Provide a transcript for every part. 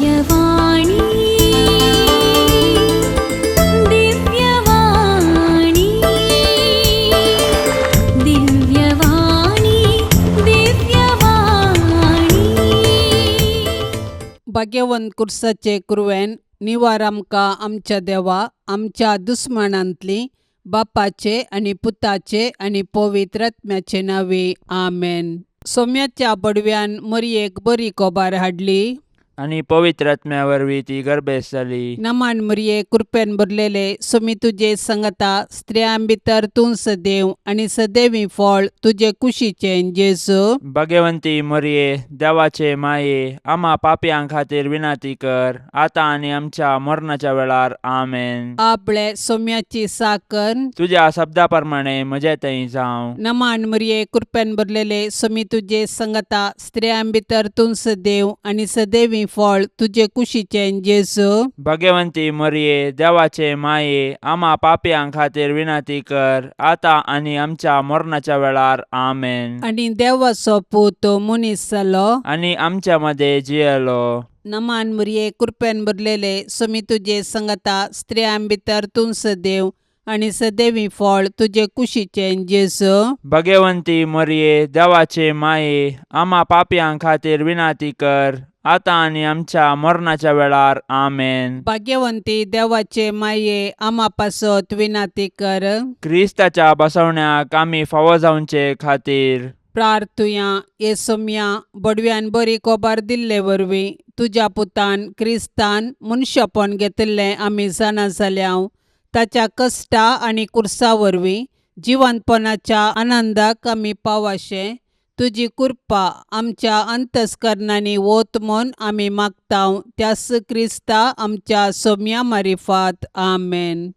दिव्यवाणी, दिव्यवाणी, दिव्यवाणी, दिव्यवाणी. भाग्यवंत कुर्साचे कुरवेन निवार आमकां आमच्या देवा आमच्या दुस्मानांतली बापाचे आनी पुताचे आनी पवित्र आत्म्याचे नांवे, आमेन. सोम्याच्या बडव्यान मरयेक बरी कोबार हाडली. आनी पवित्र आत्म्या वरवीं ती गर्भेस्त जाली. नमान मरये, कृपेन भरलेले, सोमी तुजे संगता, स्त्रियां भितर तूं सदैव आनी सदैवी फळ तुजे कुशीचें जेजू. भगवंती मरये, देवाचे माये, आम्हा पापयां खातीर विनंती कर, आतां आनी आमच्या मरणाच्या वेळार. आमेन. आपले सोम्याची साकर. तुज्या शब्दा प्रमाणे म्हजे थंय जावं. नमान मरये, कृपेन भरलेले, सोमी तुजे संगता, स्त्रियां भितर तूं सदैव आनी सदैवी फळ तुजे कुशीचें जेजू. भगवंती मरये, देवाचे माये, आम्हा पापयां खातीर विनंती कर, आतां आनी आमच्या मरणाच्या वेळार. आमेन. आनी देवाचो पूत मनीस जालो. आनी आमच्या मध्ये जियेलो. नमान मरये, कृपेन भरलेले, सोमी तुजे संगता, स्त्रियां भितर तूं सदैव आनी सदैवी फळ तुजे कुशीचें जेजू. भगवंती मरये, देवाचे माये, आम्हा पापयां खातीर विनंती कर, आतां आनी आमच्या मरणाच्या वेळार. आमेन. भाग्यवंती देवाचे माये, आमा पासत विनंती कर. क्रिस्ताच्या बसवण्याक आमी फावो जावचे खातीर. प्रार्थुया. ये सोम्या, बडव्यान बरी कोबार दिल्ले वरवीं तुज्या पुतान क्रिस्तान मनशापण घेतिल्लें आमी जाणा जाल्या. ताच्या कश्टा आनी कुर्सा वरवीं जिवंतपणाच्या आनंदाक आमी पावाशें तुजी कृपा आमच्या अंतस्करणांनी वत म्हूण आमी मागता, त्यास क्रिस्ता आमच्या सोम्या मारिफात. आमेन.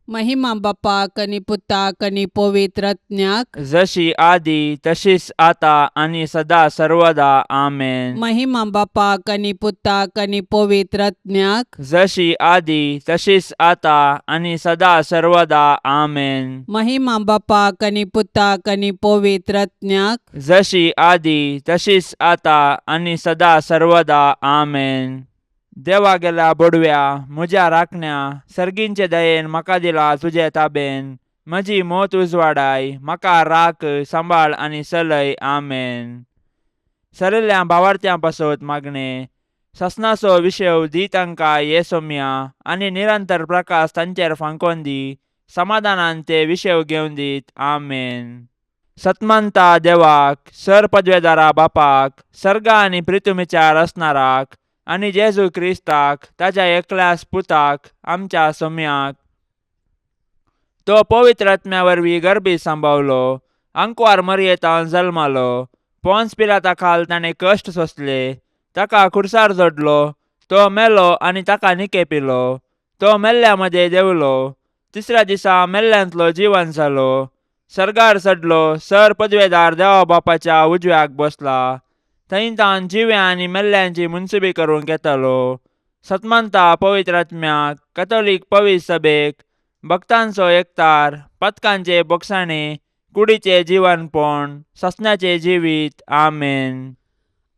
महिमा बापाक आनी पुताक आनी पवित्र आत्म्याक. जशी आदी तशीच आता आनी सदा सर्वदा. आमेन. महिमा बापाक आनी पुताक आनी पवित्र आत्म्याक. जशी आदी तशीच आता आनी सदा सर्वदा. आमेन. महिमा बापाक आनी पुताक आनी पवित्र आत्म्याक. जशी आदी तशीच आता आनी सदा सर्वदा. आमेन. देवा गेल्या बडव्या, म्हज्या राखण्या, सर्गींचे दयेन म्हाका दिला तुजे ताबेन. म्हजी मोत उजवाडाय, म्हाका राख, सांबाळ आनी चलय. आमेन. सरिल्ल्या भावार्थ्यां पासत मागणें. ससनाचो विशेव दी तांकां ये सोम्या, आनी निरंतर प्रकाश तांचेर फांकोन दी. समाधानान ते विशेव घेवन दीत. आमेन. सतमंता देवाक, सर पदवेदारा बापाक, सर्गा आनी प्रितुमीच्या रचणाराक, आनी जेजू क्रिस्ताक, ताच्या एकल्यास पुताक, आमच्या सोम्याक, तो पवित्र आत्म्या वरवीं गर्भी सांबावलो, आंकवार मरयेतान जल्मालो, पोन्स पिलाता खाल ताणें कश्ट सोंसले, ताका खुर्सार जोडलो, तो मेलो आनी ताका निकेपिलो, तो मेल्ल्या मदें देंवलो, तिसऱ्या दिसा मेल्ल्यांतलो जिवन जालो, सर्गार चडलो, सर पदवेदार देवा बापाच्या उजव्याक बसला, थंय तावन जिव्या आनी मेल्ल्यांची मुनसुबी करूंक येतालो. सतमंता पवित्र आत्म्याक, कथोलीक पवित्र सभेक, भक्तांचो एकतार, पथकांचे बोगसाणे, कुडीचे जिवनपण, ससण्याचे जिवीत. आमेन.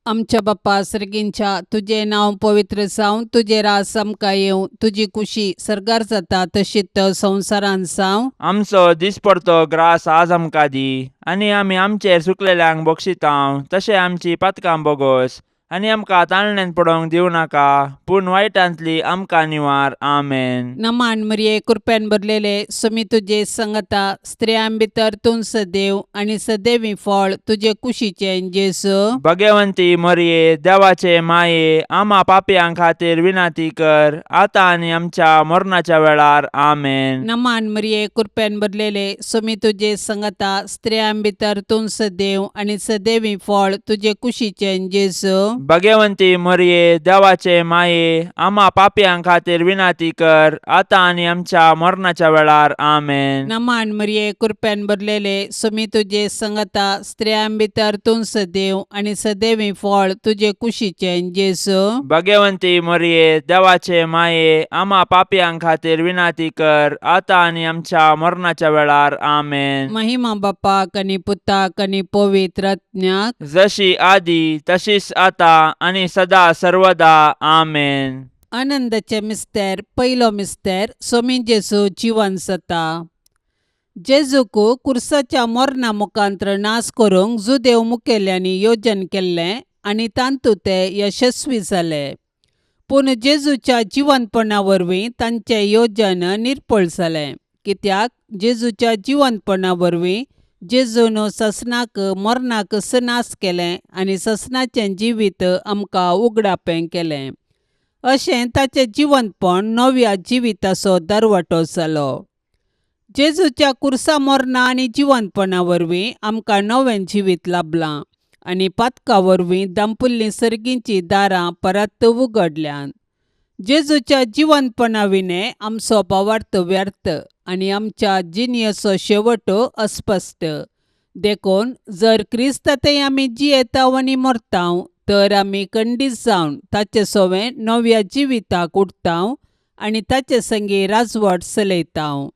आमच्या बाप्पा सर्गींच्या, तुजें नांव पवित्र जावं, तुजें रास आमकां येवं, तुजी कुशी सर्गार जाता तशीच संवसारांत जावं. आमचो दिसपडतो ग्रास आज आमकां दी, आनी आमी आमचेर चुकलेल्यांक बक्षितांव तशें आमची पातकां बोगोस, आनी आमकां ताळण्यांत पडोवंक दिवं नाका, पूण वायटांतली आमकां निवार. आमेन. नमान मरिये, कृपेन भरलेले, सुमी तुजे संगता, स्त्रियां भितर तूं सदैव आनी सदैवी फळ तुजे कुशीचें जेजू. भगवंती मरिये, देवाचे माये, आमा पापयां खातीर विनंती कर, आतां आनी आमच्या मरणाच्या वेळार. आमेन. नमान मरिये, कृपेन भरलेले, सुमी तुजे संगता, स्त्रियां भितर तूं सदैव आनी सदैवी फळ तुजे कुशीचें जेजू. भगवंती मरिये, देवाचे माये, आमा पापयां खातीर विनंती कर, आतां आनी आमच्या मरणाच्या वेळार. आमेन. नमान मरिये, कृपेन भरलेले, सुमी तुजे संगता, स्त्रियां भितर तूं सदैव आनी सदैवी फळ तुजे कुशीचें जेजू. भगवंती मरिये, देवाचे माये, आमा पापयां खातीर विनंती कर, आतां आनी आमच्या मरणाच्या वेळार. आमेन. महिमा बापाक आनी पुताक आनी पवित्र आत्म्याक. जशी आदी तशीच आता आतां आनी सदा सर्वदा. आमेन. आनंदाचे मिस्तेर. पयलो मिस्तेर, सोमी जेजू जिवन जाता. जेजूक कुर्साच्या मरणा मुखांत्र नाश करूंक जुदेव मुखेल्यांनी योजन केल्लें आनी तातूंत ते यशस्वी जाले. पूण जेजूच्या जिवनपणा वरवीं तांचें योजन निर्फळ जालें, कित्याक जेजूच्या जिवनपणा वरवीं जेजून ससनाक मरणाक नाश केलें आनी ससनाचें जिवीत आमकां उगडापें केलें. अशें ताचें जिवनपण नव्या जिविताचो दरवटो जालो. जेजूच्या कुर्सा मरणा आनी जिवनपणा वरवीं आमकां नवें जिवीत लाबलां आनी पातका वरवीं दांपुल्लीं सर्गींचीं दारां परत उगडल्यांत. जेजूच्या जिवनपणा विणें आमचो भावार्थ व्यर्थ आनी आमच्या जिणेचो शेवट अस्पश्ट. देखून जर क्रिस्तांतय आमी जियेताव आनी मरताव तर आमी खंडीत जावन ताचे सवें नव्या जिविताक उठताव आनी ताचे संगी राजवट चलयताव.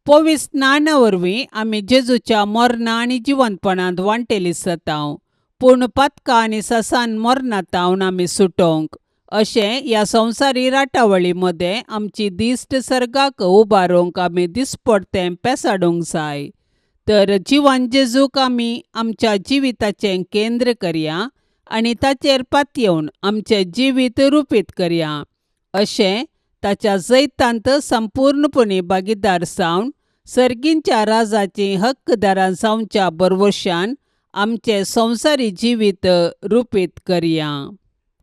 पवित्र स्नाना वरवीं आमी जेजूच्या मरणा आनी जिवनपणांत वांटेली जाताव. पूण पातकां आनी ससान मरणांत आमी सुटोवंक अशें ह्या संवसारी राटावळी मदें आमची दिश्ट सर्गाक उबारूंक आमी दिसपडतें पेसाडूंक जाय. तर जिवन जेजूक आमी आमच्या जिविताचें केंद्र करया आनी ताचेर पातयेवन आमचें जिवीत रुपीत करया. अशें ताच्या जैतांत संपूर्णपणी भागीदार जावन सर्गींच्या राजाचीं हक्कदारां जावच्या भरवशान आमचें संवसारी जिवीत रुपीत करया.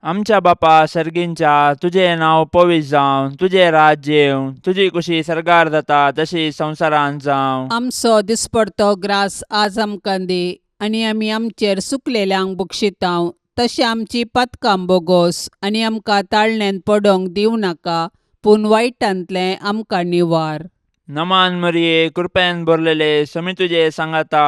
आमच्या बापा सर्गींच्या, तुजें नांव पवित्र जावं, तुजें राज्य येवं, तुजी कुशी सर्गार जाता तशी संवसारांत जावं. आमचो दिसपडतो ग्रास आज आमकां दी आनी आमी आमचेर सुकलेल्यांक बक्षितांव तशें आमची पातकां बोगोस आनी आमकां ताळण्यांत पडोंक दिवं नाका, पूण वायटांतलें आमकां निवार. नमान मरिये, कृपेन भरलेले, समी तुजे सांगाता,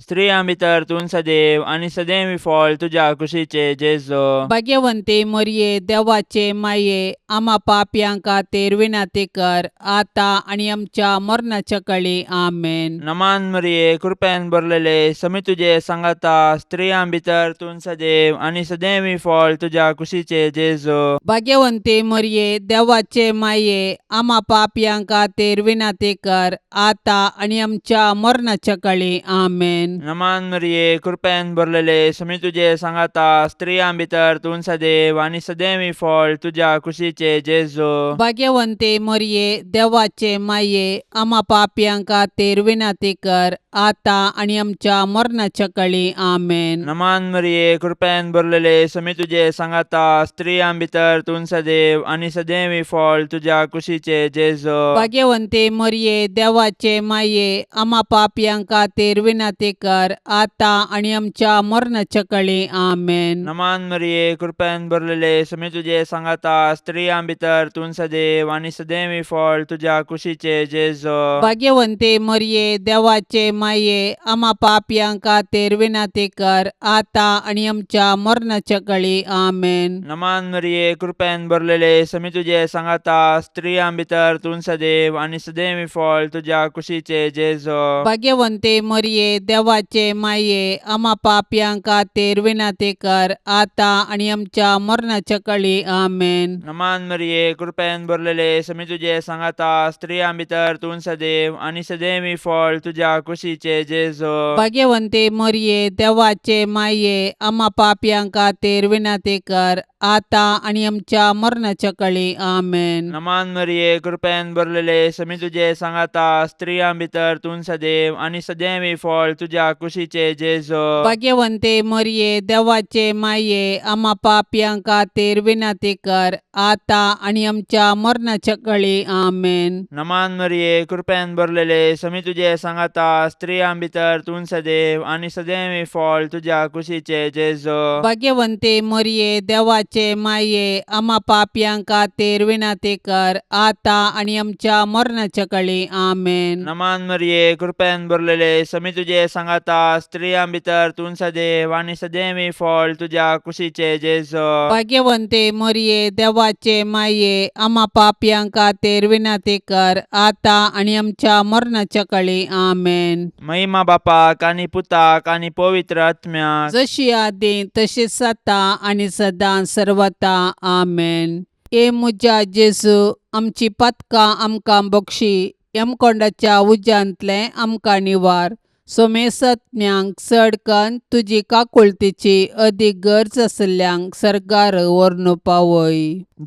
स्त्रियां भितर तूं सदैव आनी सदैव फळ तुज्या कुशीचे जेजो. भाग्यवंती मरिये, देवाचे माये, आमा पापयां खातीर विनंती कर, आतां आनी आमच्या मरणाच्या कळी. आमेन. नमान मरिये, कृपेन भरलेले, समी तुजे सांगाता, स्त्रियां भितर तूं सदैव आनी सदैव फळ तुज्या कुशीचे जेजो. भाग्यवंती मरिये, देवाचे माये, आमा पापयां खातीर विनंती कर, आतां आनी आमच्या मरणाच्या कळी. आमेन. नमान मरिये, कृपेन भरलेले, समी तुजे सांगाता, स्त्रियां भितर तूं सदैव आनी सदैव फळ तुज्या कुशीचे जेजो. भाग्यवंती मरिये, देवाचे माये, आमा पापयां खातीर विनंती कर, आतां आनी आमच्या मरणाच्या कळी. आमेन. नमान मरिये, कृपेन भरलेले, समी तुजे सांगाता, स्त्रियां भितर तूं सदैव आनी सदैव फळ तुज्या कुशीचे जेजो. भाग्यवंती मरिये, देवाचे माये, आमा पापयां खातीर विनंती कर, आतां आनी आमच्या मरणाच्या कळी. आमेन. नमान मरिये, कृपेन भरलेले, समी तुजे सांगाता, स्त्रियां भितर तूं सदैव आनी सदैव फळ तुज्या कुशीचे जेजो. भाग्यवंती मरिये, देवाचे माये, आमा पापयां खातीर विनंती कर, आतां आनी आमच्या मरणाच्या कळी. आमेन. नमान मरिये, कृपेन भरलेले, समी तुजे सांगाता, स्त्रियां भितर तूं सदैव आनी सदैव फळ तुज्या कुशीचे जेजो. भाग्यवंती मरिये, देवाचे माये, आमा पापयां खातीर विनंती कर, आतां आनी आमच्या मरणाच्या कळी. आमेन. नमान मरिये, कृपेन भरलेले, समी तुजे सांगाता, स्त्रियां भितर तूं सदैव आनी सदैव फळ तुज्या कुशीचे जेजो. भाग्यवंती मरिये, देवाचे माये, आमा पापयां खातीर विनंती कर, आतां आनी आमच्या मरणाच्या कळी. आमेन. नमान मरिये, कृपेन भरलेले, समी तुजे सांगाता, स्त्रियां भितर तूं सदैव आनी सदैव फळ तुज्या कुशीचे जेजो. भाग्यवंती मरिये, देवाचे माये, आमा पापयां खातीर विनंती कर, आतां आनी आमच्या मरणाच्या कळी. आमेन. नमान मरिये, कृपेन भरलेले, समी तुजे सांगाता, स्त्रियां भितर तूं सदैव आनी सदैव फळ तुज्या कुशीचे जेजो. भाग्यवंती मरिये, देवाचे देवाचे माये आमा पापयां खातीर विनंती कर आतां आनी आमच्या मरणाच्या कळी. आमेन. नमान मरिये, कृपेन भरलेले, समी तुजे सांगाता, स्त्रियां भितर तूं सदैव आनी सदैवी फळ तुज्या कुशीचे जेजो. भाग्यवंते मरिये, देवाचे माये, आमा पापयां खातीर विनंती कर आतां आनी आमच्या मरणाच्या कळी. आमेन. महिमा बापाक आनी पुताक आनी पवित्र आत्म्याक. जशी आदी तशीच आतां आनी सदां सर्वता. आमेन. ए म्हज्या जेजू, आमची पातकां आमकां बक्षी, यमकोंडाच्या उज्यांतलें आमकां निवार, सोमेसत्म्यांक चड कन्न तुजी काकुळतीची अदीक गरज आशिल्ल्यांक सर्गार व्हरून पावय.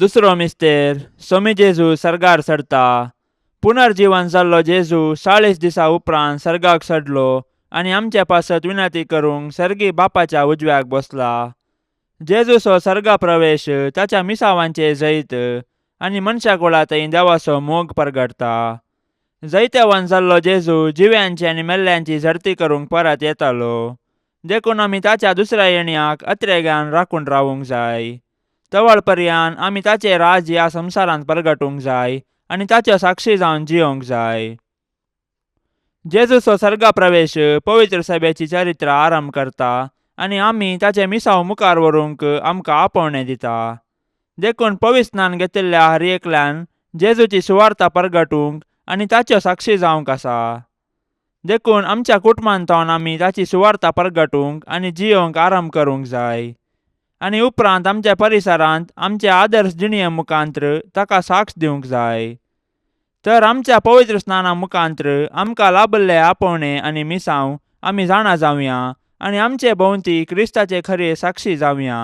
दुसरो मिस्तेर, सोमी जेजू सर्गार चडता. पुनर्जीवन जाल्लो जेजू 40 दिसा उपरांत सर्गाक चडलो आनी आमचे पासत विनंती करूंक सर्गी बापाच्या उजव्याक बसला. जेजूचो सर्गा प्रवेश ताच्या मिसावांचे जैत आनी मनशा कुळा थंय देवाचो मोग परगटता. जैतेवान जाल्लो जेजू जिव्यांची आनी मेल्ल्यांची झडती करूंक परत येतालो, देखून आमी ताच्या दुसऱ्या येण्याक अत्रेगान राखून रावूंक जाय. तवळ पर्यान आमी ताचें राज ह्या संवसारांत परगटूंक जाय आनी ताच्यो साक्षी जावन जियोंक जाय. जेजूचो सर्गा प्रवेश पवित्र सभेची चरित्र आरंभ करता आनी आमी ताचें मिसांव मुखार व्हरूंक आमकां आपोवणें दिता. देखून पवित्र स्नान घेतिल्ल्या हर एकल्यान जेजूची सुवार्ता परगटूंक आनी ताच्यो साक्षी जावंक आसा. देखून आमच्या कुटुंबांत आमी ताची सुवार्ता परगटूंक आनी जियोंक आरंभ करूंक जाय आनी उपरांत आमच्या परिसरांत आमचे आदर्श जिणये मुखांत्र ताका साक्ष दिवंक जाय. तर आमच्या पवित्र स्नाना मुखांत्र आमकां लाभल्ले आपोवणें आनी मिसांव आमी जाणा जावया आनी आमचे भोंवती क्रिस्ताचे खरे साक्षी जावया.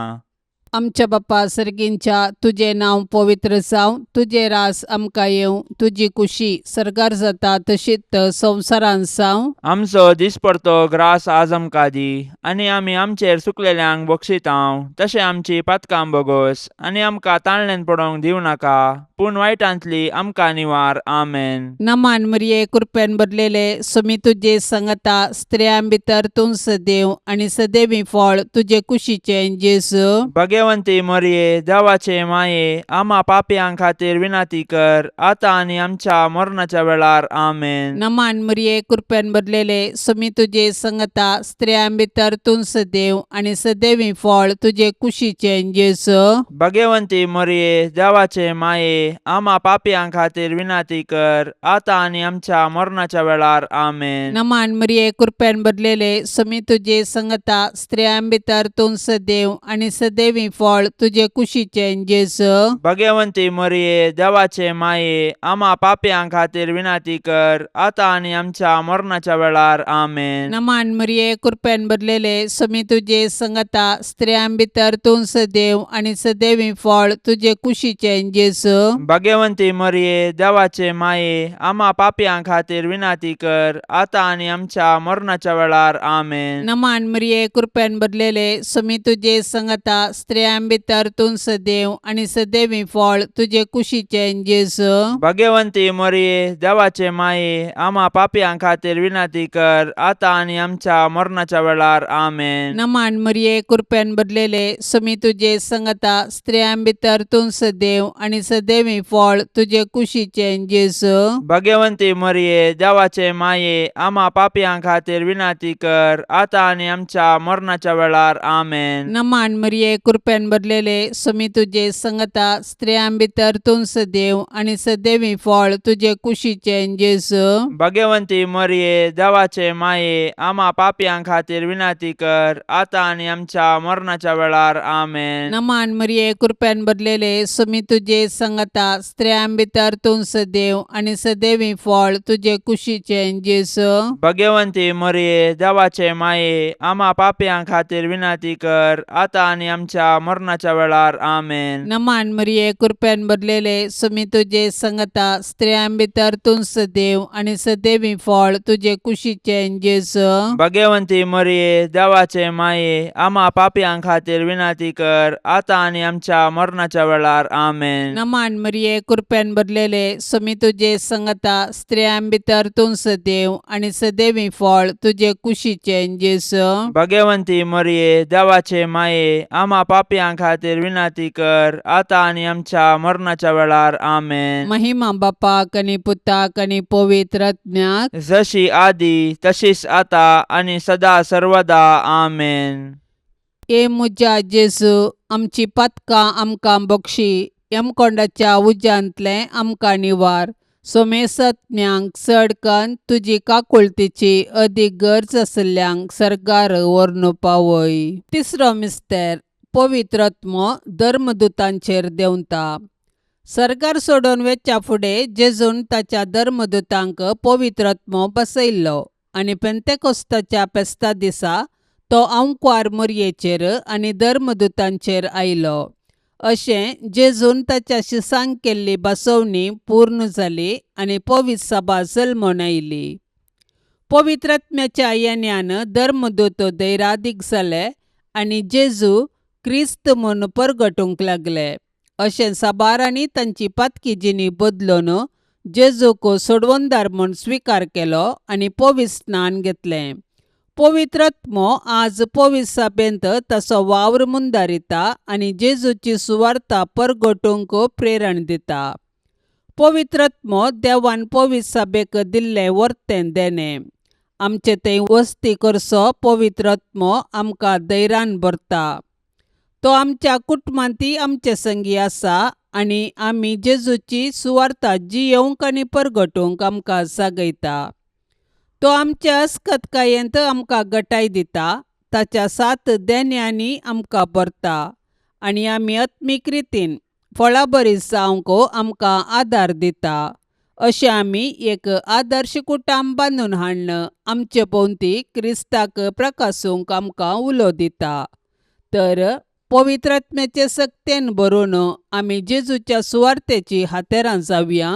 आमच्या बाप्पा सर्गींच्या, तुजें नांव पवित्र जावं, तुजें रास आमकां येवं, तुजी कुशी सर्गार जाता तशीच संवसारांत जावं. आमचो दिसपडतो ग्रास आज आमकां दी आनी आमी आमचेर सुकलेल्यांक बक्षितांव तशें आमची पातकां बोगोस आनी आमकां ताळण्यान पडोवंक दिवं नाका, पूण वायटांतली आमकां निवार. आमेन. नमान मरिये, कृपेन भरलेले, सुमी तुजे संगता, स्त्रियां भितर तूं सदैव आनी सदैवी फळ तुजे कुशीचें जेजू. भगवंती मरिये, देवाचे माये, आमा पापयां खातीर विनंती कर आतां आनी आमच्या मरणाच्या वेळार. आमेन. नमान मरिये, कृपेन भरलेले, सुमी तुजे संगता, स्त्रियां भितर तूं सदैव आनी सदैवी फळ तुजे कुशीचें जेजू. भगवंती मरिये, देवाचे माये, आमा पापयां खातीर विनंती कर आतां आनी आमच्या मरणाच्या वेळार. आमेन. नमान मरिये, कृपेन भरलेले, सुमी तुजे संगता, स्त्रियां भितर तूं सदैव आनी सदैवी फळ तुजे कुशीचें जेजू. भगवंती मरिये, देवाचे माये, आमा पापयां खातीर विनंती कर आतां आनी आमच्या मरणाच्या वेळार. आमेन. नमान मरिये, कृपेन भरलेले, सुमी तुजे संगता, स्त्रियां भितर तूं सदैव आनी सदैवी फळ तुजे कुशीचें जेजू. भगवंती मरिये, देवाचे माये, आमा पापयां खातीर विनंती कर आतां आनी आमच्या मरणाच्या वेळार. आमेन. नमान मरिये, कृपेन भरलेले, सुमी तुजे संगता, स्त्रियां भितर तूं सदैव आनी सदैवी फळ तुजे कुशीचें जेजू. भगवंती मरिये, देवाचे माये, आमा पापयां खातीर विनंती कर आतां आनी आमच्या मरणाच्या वेळार. आमेन. नमान मरिये, कृपेन भरलेले, सुमी तुजे संगता, स्त्रियां भितर तूं सदैव आनी सदैवी फळ तुजे कुशीचें जेजू. भगवंती मरिये, देवाचे माये, आमा पापयां खातीर विनंती कर आतां आनी आमच्या मरणाच्या वेळार. आमेन. नमान मरिये, कृपेन भरलेले, सुमी तुजे संगता, स्त्रियां भितर तूं सदैव आनी सदैवी फळ तुजे कुशीचें जेजू. भगवंती मरिये, देवाचे माये, आमा पापयां खातीर विनंती कर आतां आनी आमच्या मरणाच्या वेळार. आमेन. नमान मरिये, कृपेन भरलेले, सुमी तुजे संगता, स्त्रियां भितर तूं सदैव आनी सदैवी फळ तुजे कुशीचें जेजू. भगवंती मरिये, देवाचे माये, आमा पापयां खातीर विनंती कर आतां आनी आमच्या मरणाच्या वेळार. आमेन. नमान मरिये, कृपेन भरलेले, सुमी तुजे संगता, स्त्रियां भितर तूं सदैव आनी सदैवी फळ तुजे कुशीचें जेजू. भगवंती मरिये, देवाचे माये, आमा पापयां खातीर विनंती कर आतां आनी आमच्या मरणाच्या वेळार. आमेन. नमान मरिये, कृपेन भरलेले, सुमी तुजे संगता, स्त्रियां भितर तूं सदैव आनी सदैवी फळ तुजे कुशीचें जेजू. भगवंती मरिये, देवाचे माये, आमा पापयां पापयां खातीर विनंती कर आतां आनी आमच्या मरणाच्या वेळार. आमेन. महिमा बापाक आनी पुताक आनी पवित्र आत्म्याक. जशी आदी तशीच आतां आनी सदा सर्वदा. आमेन. ए म्हज्या जेजू, आमची पातकां आमकां बक्षी, यमकोंडाच्या उज्यांतलें आमकां निवार, सोमेसत्म्यांक चड कन्न तुजी काकुळतीची अदीक गरज आशिल्ल्यांक सर्गार व्हरून पावय. तिसरो मिस्तेर, पवित्र आत्मो धर्मदुतांचेर देंवता. सर्गार सोडून वेच्या फुडें जेजून ताच्या धर्मदुतांक पवित्र आत्मो बसयल्लो आनी पेंतेकोस्ताच्या फेस्ता दिसा तो आंकवार मोरयेचेर आनी धर्मदुतांचेर आयलो. अशें जेजून ताच्या शिसांक केल्ली बसवणी पूर्ण जाली आनी पवित्र सभा जल्मून आयली. पवित्र आत्म्याच्या येण्यान धर्मदूत धैरादीक जाले आनी जेजू क्रिस्त म्हूण परगटूंक लागले. अशें साबारांनी तांची पातकी जिणी बदलून जेजूक सोडवणदार म्हूण स्विकार केलो आनी पवित्र स्नान घेतलें. पवित्र आत्मो आज पवित्र सभेंत ताचो वावर मुंदारिता आनी जेजूची सुवार्ता परगटूंक प्रेरण दिता. पवित्र आत्मो देवान पवित्र सभेक दिल्लें वर्तें देणें. आमचे थंय वस्ती करचो पवित्र आत्मो आमकां धैर्यान भरता. तो आमच्या कुटुंबांतय आमचे संगी आसा आनी आमी जेजूची सुवार्ता जियेवंक आनी परगटूंक आमकां जागयता. तो आमच्या अस्कतकायेंत आमकां गटाय दिता, ताच्या सात देण्यांनी आमकां भरता आनी आमी आत्मीक रितीन फळाबरी जावंक आमकां आदार दिता. अशें आमी एक आदर्श कुटुंब बांदून हाडून आमचे भोंवती क्रिस्ताक प्रकासूंक आमकां उलो दिता. तर पवित्र आत्म्याचे सक्तेन भरून आमी जेजूच्या सुवार्तेची हातेरां जावया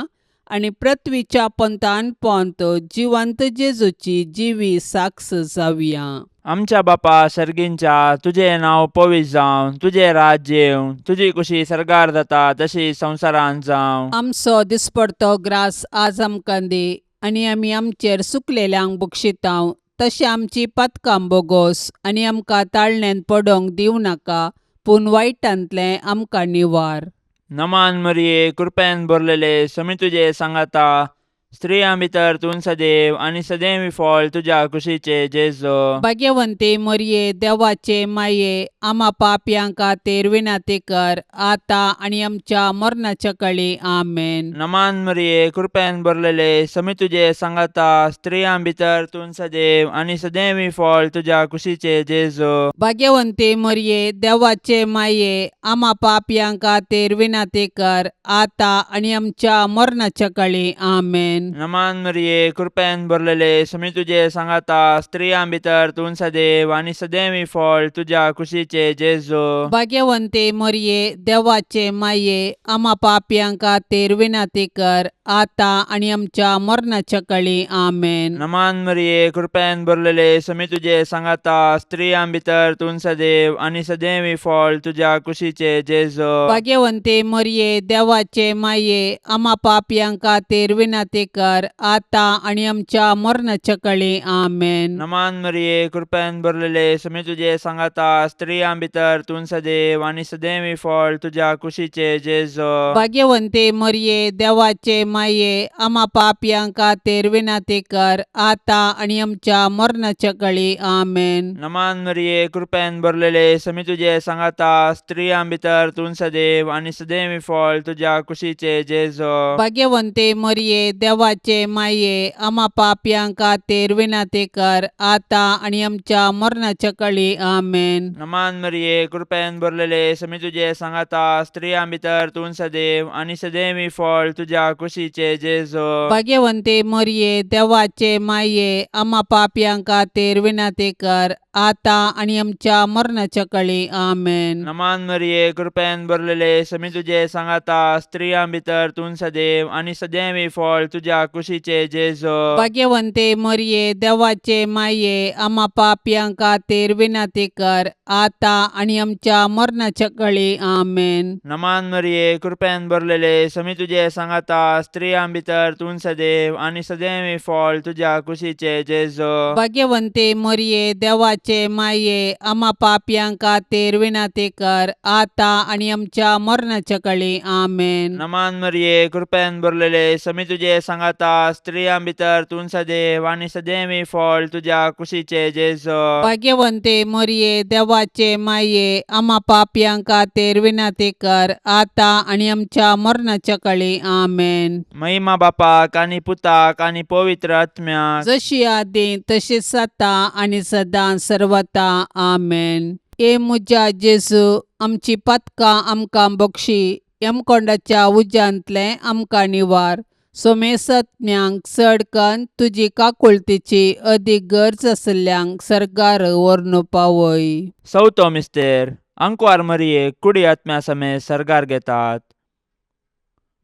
आनी पृथ्वीच्या पंथान पोंत जिवंत जेजूची जिवी साक्ष जावया. आमच्या बापा सर्गींच्या, तुजें नांव पवित्र जावं, तुजें राज्य येवं, तुजी कुशी सर्गार जाता तशी संवसारांत जावं. आमचो दिसपडतो ग्रास आज आमकां दी आनी आमी आमचेर सुकलेल्यांक बक्षितांव तशें आमची पातकां बोगोस आनी आमकां ताळण्यांत पडोंक दिवं नाका, पूण वायटांतलें आमकां निवार. नमान मरिये, कृपेन भरलेले, समी तुजे सांगाता, स्त्रियां भितर तूं सदैव आनी सदैव फळ तुज्या कुशीचे जेजू. भाग्यवंती मरिये, देवाचे माये, आमा पापयां खातीर विनंती कर आतां आनी आमच्या मरणाच्या कळी. आमेन. नमान मरिये, कृपेन भरलेले, समी तुजे सांगाता, स्त्रियां भितर तूं सदैव आनी सदैव फळ तुज्या कुशीचे जेजू. भाग्यवंती मरिये, देवाचे माये, आमा पापयां खातीर विनंती कर आतां आनी आमच्या मरणाच्या कळी. आमेन. नमान मरिये, कृपेन भरलेले, समी तुजे सांगाता, स्त्रियां भितर तूं सदैव आनी सदैव फळ तुज्या कुशीचे जेजू. भाग्यवंती मरिये, देवाचे माये, आमा पापयां खातीर विनंती कर आतां आनी आमच्या मरणाच्या कळी. आमेन. नमान मरिये, कृपेन भरलेले, समी तुजे सांगाता, स्त्रियां भितर तूं सदैव आनी सदैव फळ तुज्या कुशीचे जेजू. भाग्यवंती मरिये, देवाचे माये, आमा पापयां खातीर विनंती कर आतां आनी आमच्या मरणाच्या कळी. आमेन. नमान मरिये, कृपेन भरलेले, समी तुजे सांगाता, स्त्रियां भितर तूं सदैव आनी सदैव फळ तुज्या कुशीचे जेजू. भाग्यवंती मरिये, देवाचे माये, आमा पापयां खातीर विनंती कर आतां आनी आमच्या मरणाच्या कळी. आमेन. नमान मरिये, कृपेन भरलेले, समी तुजे सांगाता, स्त्रियां भितर तूं सदैव आनी सदैव फळ तुज्या कुशीचे जेजू. भाग्यवंती मरिये, देवाचे माये, आमा पापयां खातीर विनंती कर आतां आनी आमच्या मरणाच्या कळी. आमेन. नमान मरिये, कृपेन भरलेले, समी तुजे सांगाता, स्त्रियां भितर तूं सदैव आनी सदैव फळ तुज्या कुशीचे जेजू. भाग्यवंती मरिये, देवाचे माये, आमा पापयां खातीर विनंती कर आतां आनी आमच्या मरणाच्या कळी. आमेन. नमान मरिये, कृपेन भरलेले, समी तुजे सांगाता, स्त्रियां भितर तूं सदैव आनी सदैव फळ तुज्या तुज्या कुशीचे जेजो. भाग्यवंते मरये, देवाचे माये, आमा पापयां खातीर विनंती कर, आतां आनी आमच्या मरणाच्या कळी. आमेन. नमान मरिये, कृपेन भरलेले, समी तुजे सांगाता, स्त्रियां भितर तूं सदैव आनी सदैव फळ तुज्या कुशीचे जेजो. भाग्यवंते मरये, देवाचे माये, आमा पापयां खातीर विनंती कर, आतां आनी आमच्या मरणाच्या कळी. आमेन. नमान मरिये, कृपेन भरलेले, समी तुजे सांगाता, स्त्रियां भितर तूं सदैव आनी सदैव फळ तुज्या कुशीचे जेजो. भाग्यवंते मरये, देवाचे माये, आमा पापयां खातीर विनंती कर, आतां आनी आमच्या मरणाच्या कळी. आमेन. महिमा बापाक आनी पुताक आनी पवित्र आत्म्याक. जशी आदी तशीच आतां आनी सदां सर्वता. आमेन. ए म्हज्या जेजू, आमची पातकां आमकां बक्षी, यमकोंडाच्या उज्यांतलें आमकां निवार, सोमेसत्म्यांक चड कन्न तुजी काकुळतीची अदीक गरज आशिल्ल्यांक सर्गार व्हरून पावय. चवथो मिस्तेर. आंकवार मरियेक कुडी आत्म्या समेत सर्गार घेतात.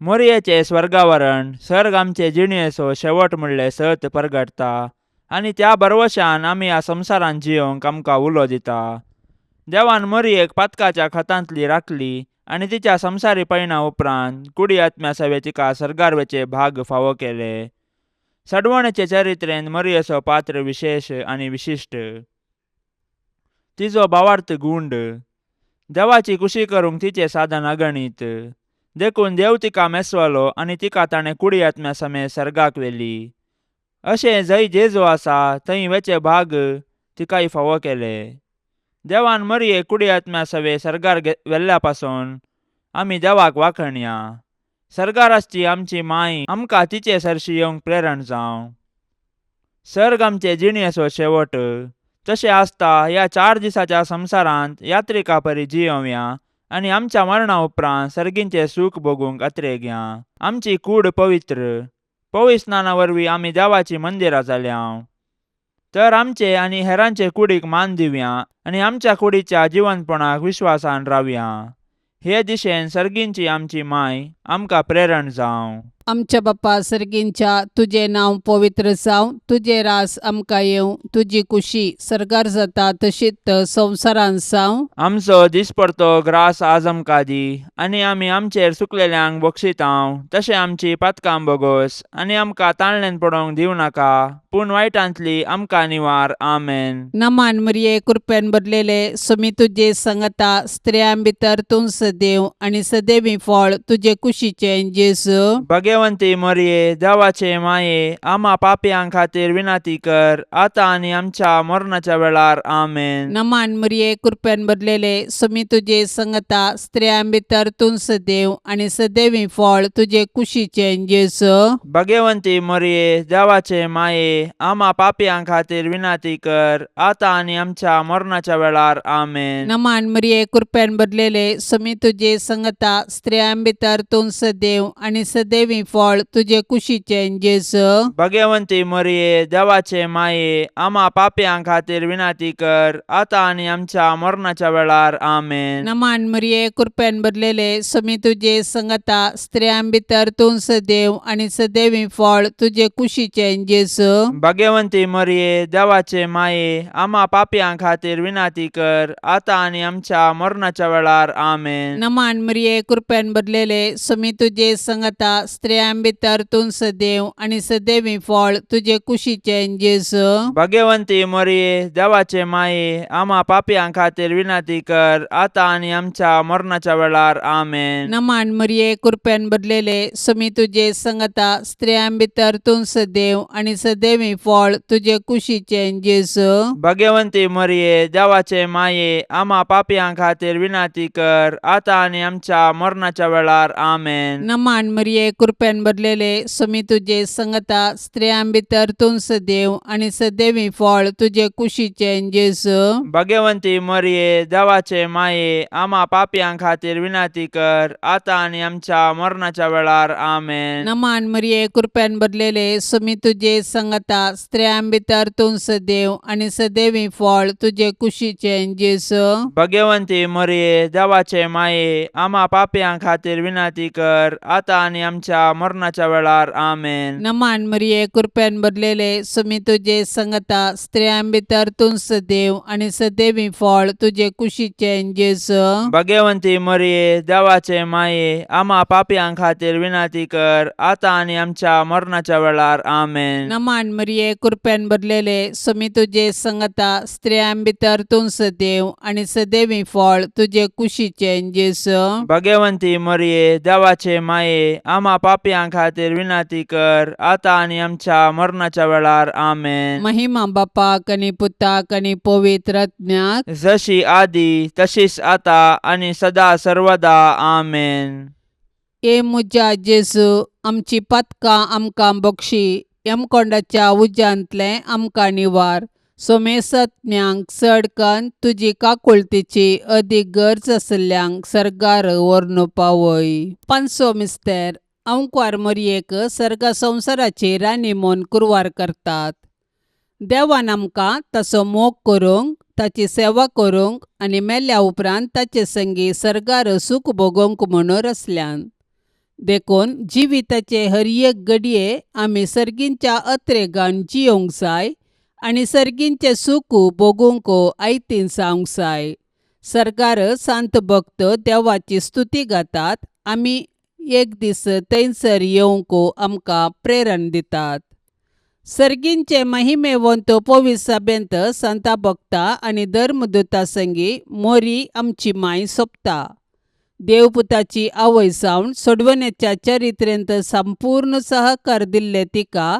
मोरयेचें स्वर्गावरण सर्ग आमचे जिणेचो शेवट म्हणलें सत परगटता आनी त्या भरवशान आमी ह्या संवसारांत जियोंक आमकां उलो दिता. देवान मोरयेक पातकाच्या खतांतली राखली आनी तिच्या संवसारी पयणा उपरांत कुडी आत्म्या सवे तिका सर्गार वचे भाग फावो केले. सडवणेचे चरित्रेन मोरयेचो पात्र विशेश आनी विशिश्ट. तिजो भावार्थ गुंड. देवाची कुशी करूंक तिचें साधन अगणीत. देखून देव तिका मेसवलो आनी तिका ताणें कुडी आत्म्या समेत सर्गाक व्हेली. अशें जंय जेजू आसा थंय वेचे भाग तिकाय फावो केले. देवान मरये कुडी आत्म्या सवे सर्गार व्हेल्ल्या पासून आमी देवाक वाखणया. सर्गार आसची आमची माय आमकां तिचे सरशी येवंक प्रेरण जावं. सर्ग आमचे जिणेचो शेवट. तशें आसता ह्या 4 दिसाच्या संवसारांत यात्रिका परी जियोवया आनी आमच्या मरणा उपरांत सर्गींचें सूख भोगूंक अत्रेगया. आमची कूड पवित्र पवित्र स्नाना वरवीं आमी देवाची मंदिरां जाल्या. तर आमचे आनी हेरांचे कुडीक मान दिवया आनी आमच्या कुडीच्या जिवनपणाक विश्वासान रावया. हे दिशेन सर्गींची आमची माय आमकां प्रेरण जावं. आमच्या बापा सर्गींच्या, तुजें नांव पवित्र जावं, तुजें रास आमकां येवं, तुजी कुशी सर्गार जाता तशीच संवसारांत जावं. आमचो दिसपडतो ग्रास आज आमकां दी आनी आमी आमचेर चुकलेल्यांक बक्षितांव तशें आमची पातकां बोगोस आनी आमकां ताणल्यान पडोवंक दिवं नाका, पूण वायटांतली आमकां निवार. आमेन. नमान मरिये, कृपेन भरलेले, सुमी तुजे संगता, स्त्रियां भितर तूं सदैव आनी सदैवी फळ तुजे कुशीचें जेजू. भगवंती मरिये, देवाचे माये, आमा पापयां खातीर विनंती कर, आतां आनी आमच्या मरणाच्या वेळार. आमेन. नमान मरिये, कृपेन भरलेले, सुमी तुजे संगता, स्त्रियां भितर तूं सदैव आनी सदैवी फळ तुजे कुशीचें जेजू. भगवंती मरिये, देवाचे माये, आमा पापयां खातीर विनंती कर, आतां आनी आमच्या मरणाच्या वेळार. आमेन. नमान मरिये, कृपेन भरलेले, सुमी तुजे संगता, स्त्रियां भितर तूं सदैव आनी सदैवी फळ तुजे कुशीचें जेजू. भगवंती मरिये, देवाचे माये, आमा पापयां खातीर विनंती कर, आतां आनी आमच्या मरणाच्या वेळार. आमेन. नमान मरिये, कृपेन भरलेले, सुमी तुजे संगता, स्त्रियां भितर तूं सदैव आनी सदैवी फळ तुजे कुशीचें जेजू. भगवंती मरिये, देवाचे माये, आमा पापयां खातीर विनंती कर, आतां आनी आमच्या मरणाच्या वेळार. आमेन. नमान मरिये, कृपेन भरलेले, सुमी तुजे संगता, स्त्रियां भितर तूं सदैव आनी सदैवी फळ तुजे कुशीचें जेजू. भगवंती मरिये, देवाचे माये, आमा पापयां खातीर विनंती कर, आतां आनी आमच्या मरणाच्या वेळार. आमेन. नमान मरिये, कृपेन भरलेले, सुमी तुजे संगता, स्त्रियां भितर तूं सदैव आनी सदैवी फळ तुजे कुशीचें जेजू. भगवंती मरिये, देवाचे माये, आमा पापयां खातीर विनंती कर, आतां आनी आमच्या मरणाच्या वेळार. आमेन. नमान मरिये, कृपेन भरलेले, सुमी तुजे संगता, स्त्रियां भितर तूं सदैव आनी सदैवी फळ तुजे कुशीचें जेजू. भगवंती मरिये, देवाचे माये, आमा पापयां खातीर विनंती कर, आतां आनी आमच्या मरणाच्या वेळार. आमेन. नमान मरिये, कृपेन भरलेले, सुमी तुजे संगता, स्त्रियां भितर तूं सदैव आनी सदैवी फळ तुजे कुशीचें जेजू. भगवंती मरिये, देवाचे माये, आमा पापयां खातीर विनंती कर, आतां आनी आमच्या आमच्या मरणाच्या वेळार. आमेन. नमान मरिये, कृपेन भरलेले, सुमी तुजे संगता, स्त्रियां भितर तूं सदैव आनी सदैवी फळ तुजे कुशीचें जेजू. भगवंती मरिये, देवाचे माये, आमा पापयां खातीर विनंती कर, आतां आनी आमच्या मरणाच्या वेळार. आमेन. नमान मरिये, कृपेन भरलेले, सुमी तुजे संगता, स्त्रियां भितर तूं सदैव आनी सदैवी फळ तुजे कुशीचें जेजू. भगवंती मरिये, देवाचे माये, आमा पापयां खातीर विनंती कर, आतां आनी आमच्या मरणाच्या वेळार. आमेन. महिमा बापाक आनी पुताक आनी पवित्र आत्म्याक. जशी आदी तशीच आता आनी सदा सर्वदा. आमेन. ए म्हज्या जेजू, आमची पातकां आमकां बक्षी, यमकोंडाच्या उज्यांतलें आमकां निवार, सोमेसत्म्यांक चड कन्न तुजी काकुळतीची अदीक गरज आशिल्ल्यांक सर्गार व्हरून पावय. पांचसो मिस्तेर. अंकवार मोरयेक सर्ग संवसाराची राणी म्हूण कुरवार करतात. देवान आमकां ताचो मोग करूंक, ताची सेवा करूंक आनी मेल्या उपरांत ताचे संगी सर्गार सूख भोगोवंक म्हणून रचल्यान. देखून जिविताचे हर एक घडये आमी सर्गींच्या अत्रेगान जियोंक जाय आनी सर्गींचें सूख भोगूंक आयतीन जावंक जाय. सर्गार सांत भक्त देवाची स्तुती गातात, आमी एक दीस थंयसर येवंक आमकां प्रेरण दितात. सर्गींचे महिमेवंत पवित्र सभेंत संता भक्ता आनी धर्मदूता संगी मोरी आमची माय सोंपता. देवपुताची आवय जावन सोडवण्याच्या चरित्रेंत संपूर्ण सहकार दिल्ले तिका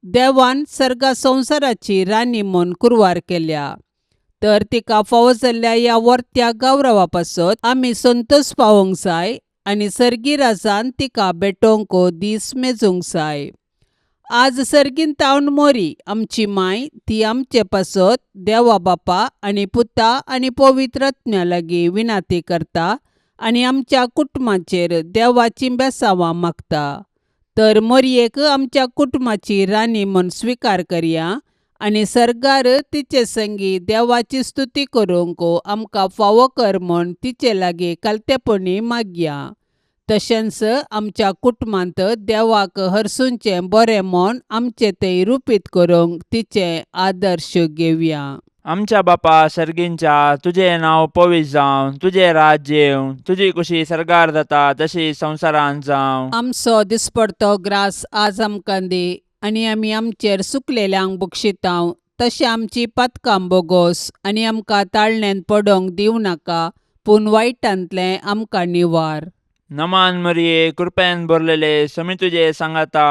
देवान सर्गा संवसाराची राणी म्हूण कुरवार केल्या. तर तिका फावो जाल्ल्या ह्या वर्त्या गौरवा पासत आमी संतोश पावोवंक जाय आनी सर्गी राजान तिका भेटोवंक दीस मेजूंक जाय. आज सर्गीन तावन मोरी आमची माय ती आमचे पासत देवा बापा आनी पुता आनी पवित्र आत्म्या लागीं विनाती करता आनी आमच्या कुटुंबाचेर देवाची बेसांवां मागता. तर मोरयेक आमच्या कुटुंबाची राणी म्हूण स्विकार करया आनी सर्गार तिचे संगी देवाची स्तुती करूंक आमकां फावो कर म्हूण तिचे लागीं कालतेपणी मागया. तशेंच आमच्या कुटुंबांत देवाक हरसूंचें बरें म्हूण आमचें तें रुपीत करूंक तिचें आदर्श घेवया. आमच्या बापा सर्गींच्या, तुजें नांव पवित्र जावं, तुजें राज्य येवं, तुजी कुशी सर्गार जाता तशी संवसारांत जावं. आमचो दिसपडतो ग्रास आज आमकां दी आनी आमी आमचेर सुकलेल्यांक बक्षितांव तशें आमची पातकां बोगोस आनी आमकां ताळण्यांत पडोंक दिवं नाका, पूण वायटांतलें आमकां निवार. नमान मरिये, कृपेन भरलेले, समी तुजे सांगाता,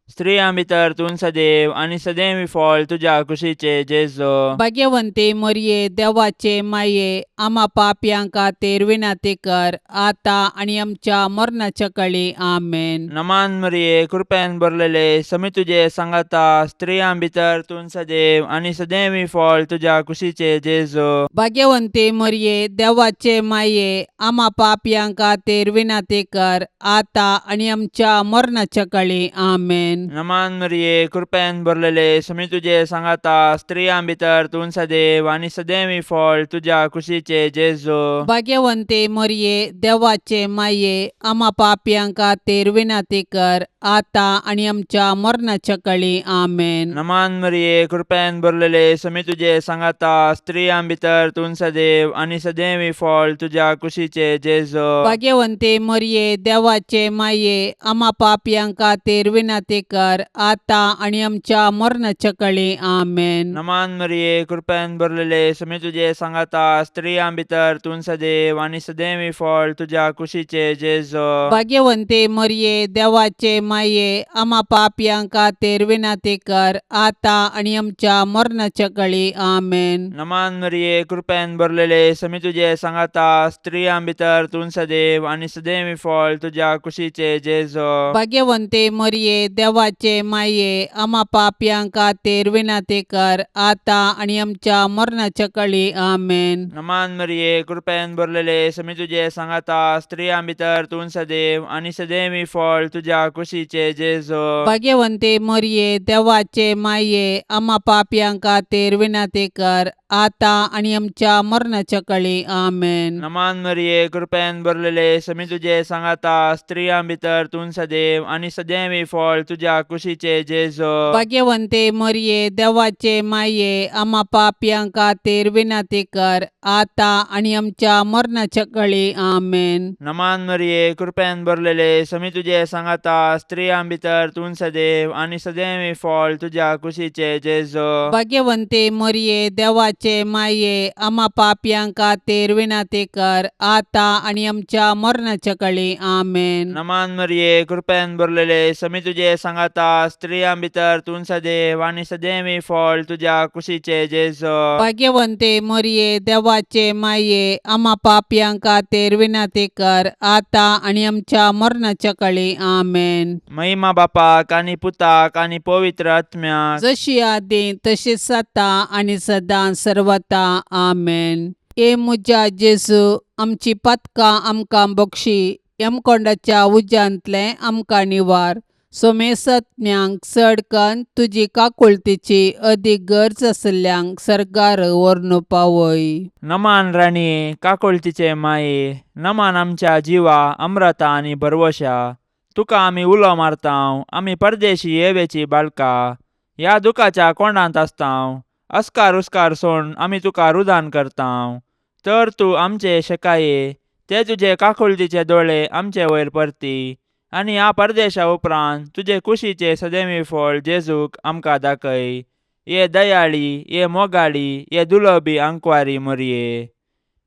स्त्रियां भितर तूं सदैव आनी सदैव फळ तुज्या कुशीचे जेजो. भाग्यवंती मोरये, देवाचे माये, आमा पापयां खातीर विनंती कर, आतां आनी आमच्या मरणाच्या कळी. आमेन. नमान मरिये, कृपेन भरलेले, समी तुजे सांगाता, स्त्रियां भितर तूं सदैव आनी सदैव फळ तुज्या कुशीचे जेजो. भाग्यवंती मोरये, देवाचे माये, आमा पापयां खातीर विनंती कर, आतां आनी आमच्या मरणाच्या कळी. आमेन. नमान मरिये, कृपेन भरलेले, समी तुजे सांगाता, स्त्रियां भितर तूं सदैव आनी सदैव फळ तुज्या कुशीचे जेजो. भाग्यवंती मोरये, देवाचे माये, आमा पापयां खातीर विनंती कर, आतां आनी आमच्या मरणाच्या कळी. आमेन. नमान मरिये, कृपेन भरलेले, समी तुजे सांगाता, स्त्रियां भितर तूं सदैव आनी सदैव फळ तुज्या कुशीचे जेजो. भाग्यवंती मोरये, देवाचे माये, आमा पापयां खातीर विनंती कर, आतां आनी आमच्या मरणाच्या कळी. आमेन. नमान मरिये, कृपेन भरलेले, समी तुजे सांगाता, स्त्रियां भितर तूं सदैव आनी सदैव फळ तुज्या कुशीचे जेजो. भाग्यवंती मोरये, देवाचे माये, आमा पापयां खातीर विनंती कर, आतां आनी आमच्या मरणाच्या कळी. आमेन. नमान मरिये, कृपेन भरलेले, समी तुजे सांगाता, स्त्रियां भितर तूं सदैव आनी सदैव फळ तुज्या कुशीचे जेजो. भाग्यवंती मोरये, देवाचे माये, आमा पापयां खातीर विनंती कर, आतां आनी आमच्या मरणाच्या कळी. आमेन. नमान मरिये, कृपेन भरलेले, समी तुजे सांगाता, स्त्रियां भितर तूं सदैव आनी सदैव फळ तुज्या कुशीचे जेजो. भाग्यवंती मोरये, देवाचे माये, आमा पापयां खातीर विनंती कर, आतां आनी आमच्या मरणाच्या काळी. आमेन. नमान मरिये, कृपेन भरलेले, समी तुजे सांगाता, स्त्रियां भितर तूं सदैव आनी सदैवी फळ तुज्या कुशीचे जेजो. भाग्यवंते मरिये, देवाचे माये, आमा पापयां खातीर विनंती कर, आतां आनी आमच्या मरणाच्या काळी. आमेन. नमान मरिये, कृपेन भरलेले, समी तुजे सांगाता, स्त्रियां भितर तूं सदैव आनी सदैवी फळ तुज्या कुशीचे जेजो. भाग्यवंते मरिये, देवाचे माये, आमा पापयां खातीर विनंती कर, आतां आनी आमच्या मरणाच्या काळी. आमेन. नमान मरिये, कृपेन भरलेले, समी तुजे सांगाता, स्त्रियां भितर तूं सदैव आनी सदैवी फळ तुज्या कुशीचे जेजो. भाग्यवंते मरिये, देवाचे माये, आमा पापयां खातीर विनंती कर, आतां आनी आमच्या मरणाच्या काळी. आमेन. महिमा बापाक आनी पुताक आनी पवित्र आत्म्याक. जशी आदी तशीच आतां आनी सदां सर्वता. आमेन. ए म्हज्या जेजू, आमची पातकां आमकां बक्षी, यमकोंडाच्या उज्यांतलें आमकां निवार, सोमेसज्ञांक चड कन्न तुजी काकुळतीची अदीक गरज आशिल्ल्यांक सर्गार व्हरून पावय. नमान राणये, काकुळतीचे माये, नमान आमच्या जिवा अम्रता आनी भरवशा, तुका आमी उलो मारतांव, आमी परदेशी येवेची बाळका, ह्या दुखाच्या कोंडांत आसतांव, अस्कार उस्कार सोड आमी तुका रुदान करतांव, तर तूं आमचे शेकाये ते तुजे काकुळतीचे दोळे आमचे वयर परती आनी ह्या परदेशा उपरांत तुजे कुशीचे सदैवी फळ जेजूक आमकां दाखय. ये दयाळी, ये मोगाळी, ये दुलबी आंकवारी मोरये,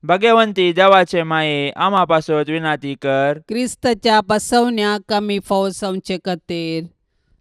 भगवंती देवाचे माये, आमा पासत विनाती कर. क्रिस्ताच्या बसवण्याक आमी फावो जावचे खातीर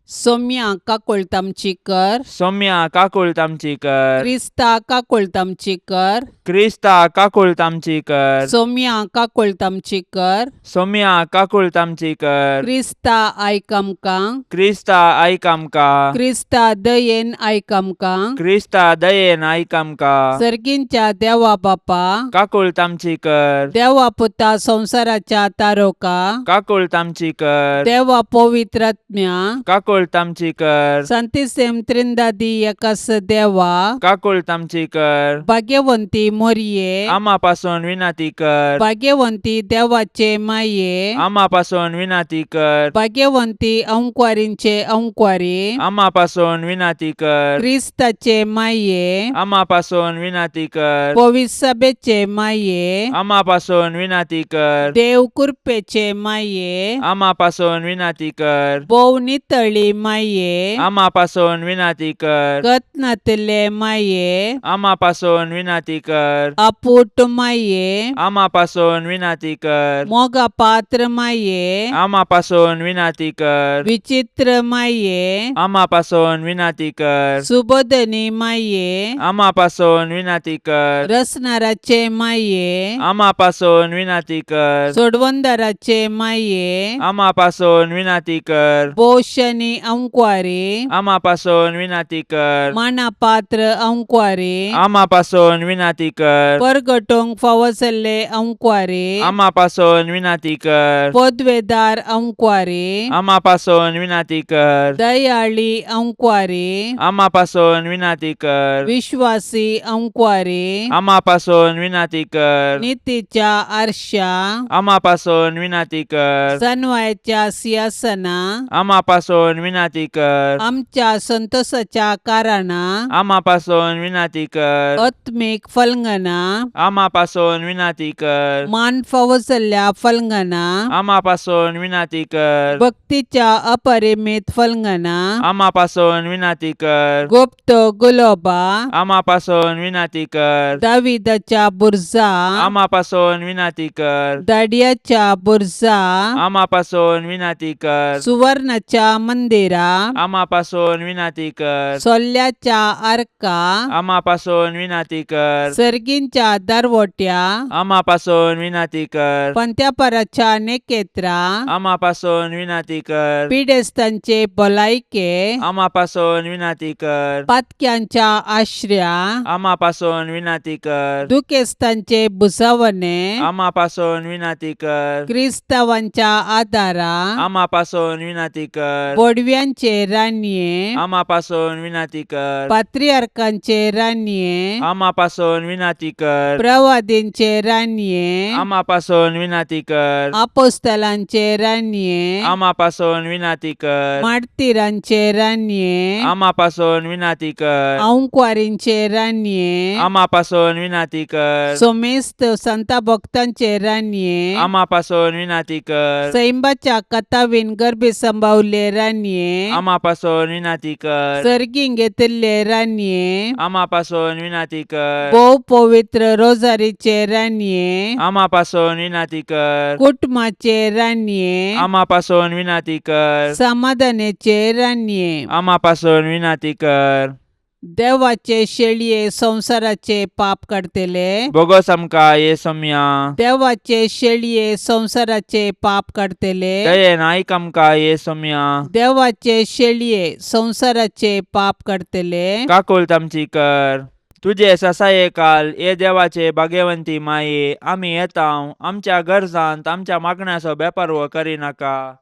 सोम्या काकुळट आमची कर. सौम्या काकुळट आमची कर. क्रिस्ता काकुळट आमची कर. क्रिस्ता काकुळट आमची कर. सोम्या काकुळट आमची कर. सौम्या काकुळट आमची कर. क्रिस्ता आयक आमकां. क्रिस्ता आयक आमकां. क्रिस्ता दयेन आयक आमकां. क्रिस्ता दयेन आयक आमकां. सर्गींच्या देवा बापा, काकुळट आमची कर. देवा पुता संवसाराच्या तारोका, काकुळट आमची कर. देवा पवित्रात्म्या, काकुळट आमची कर. संतिसेम त्रिंदादी एकास देवा, काकुळट आमची कर. भाग्यवंती मोरये, आमा पासून विनंती कर. भाग्यवंती देवाचे माये, आमा पासून विनंती कर. भाग्यवंती अंकवारींचे अंकवारी, आमा पासून विनंती कर. क्रिस्ताचे माये, आमा पासून विनंती कर. पविसभेचे माये, आमा पासून विनंती कर. देव कृपेचे माये, आमा पासून विनंती कर. भोव नितळी माये, आमा पासून विनंती कर. कत्नातले माये, आमा पासून विनंती कर. अपूट माये, आमा पासून विनंती कर. मोगा पात्र माये, आमा पासून विनंती कर. विचित्र माये, आमा पासून विनंती कर. सुबोधनी माये, आमा पासून विनंती कर. रसनाराचे माये, आमा पासून विनंती कर. सोडवंदाराचे माये, आमा पासून विनंती कर. पोशनी अंकवारी, आमा पासून विनंती कर. मानापात्र अंकवारी, आमा पासून विनंती कर. परगटोंक फावो जाल्ले अंकवारी, आमा पासून विनंती कर. पदवेदार अंकवारी, आमा पासून विनंती कर. दयाळी अंकवारी, आमा पासून विनंती कर. विश्वासी अंकवारी, आमा पासून विनंती कर. नितीच्या आरशा, आमा पासून विनंती कर. सनवायच्या सिंहासना, आमा पासून विनंती कर. आमच्या संतोषाच्या कारणा, आमा पासून विनंती कर. आत्मीक फलंगना, आमा पासून विनंती कर. मान फावो जाल्ल्या फलंगना, आमा पासून विनंती कर. भक्तीच्या अपरिमित फलंगना, आमा पासून विनंती कर. गुप्त गुलोबा, आमा पासून विनंती कर. दाविदाच्या बुर्जा, आमा पासून विनंती कर. दाडियाच्या बुर्जा, आमा पासून विनंती कर. सुवर्णाच्या मंदिरा, आमा पासून विनंती कर. सोल्ल्याच्या आर्का, आमा पासून विनंती कर. सर्गींच्या दरवट्या, आमा पासून विनंती कर. पंत्यापराच्या नेकेत्रा, आमा पासून विनंती कर. पिडेस्तांचे भलायके, आमा पासून विनंती कर. पातक्यांच्या आश्र्या, आमा पासून विनंती कर. दुखेस्तांचे भुजवणे, आमा पासून विनंती कर. क्रिस्तावांच्या आदारा, आमा पासून विनंती कर. बोडव्या बडव्यांचे रानये, आमा पासून विनाती कर. पात्रियार्कांचे रानये, आमा पासून विनाती कर. प्रवादींचे रानये, आमा पासून विनाती कर. आपोस्तलांचे रानये, आमा पासून विनाती कर. मार्तिरांचे रानये, आमा पासून विनाती कर. आंकवारींचे रानये, आमा पासून विनाती कर. सोमेस्त संता भक्तांचे रानये, आमा पासून विनाती कर. सैंबाच्या कथावीन गर्भी संभावले रानये, आमा पासून विनाती कर. सर्गीं घेतिल्ले रानये, आमा पासून विनाती कर. भोव पवित्र रोजारीचे रानये, आमा पासून विनाती कर. कुटुंबाचे रानये, आमा पासून विनाती कर. समाधानाचे रानये, आमा पासून विनाती कर. देवाचे शेळये संवसाराचे पाप काडतले, बोगोस आमकां ये सोम्या. देवाचे शेळये संवसाराचे पाप काडतले, दयेन आयक आमकां ये सोम्या. देवाचे शेळये संवसाराचे पाप काडतले, काकुळट आमची कर. तुजे ससाये काल ये देवाचे भाग्यवंती माये, आमी येता आमच्या गरजांत आमच्या मागण्याचो बेपारवो करिनाका,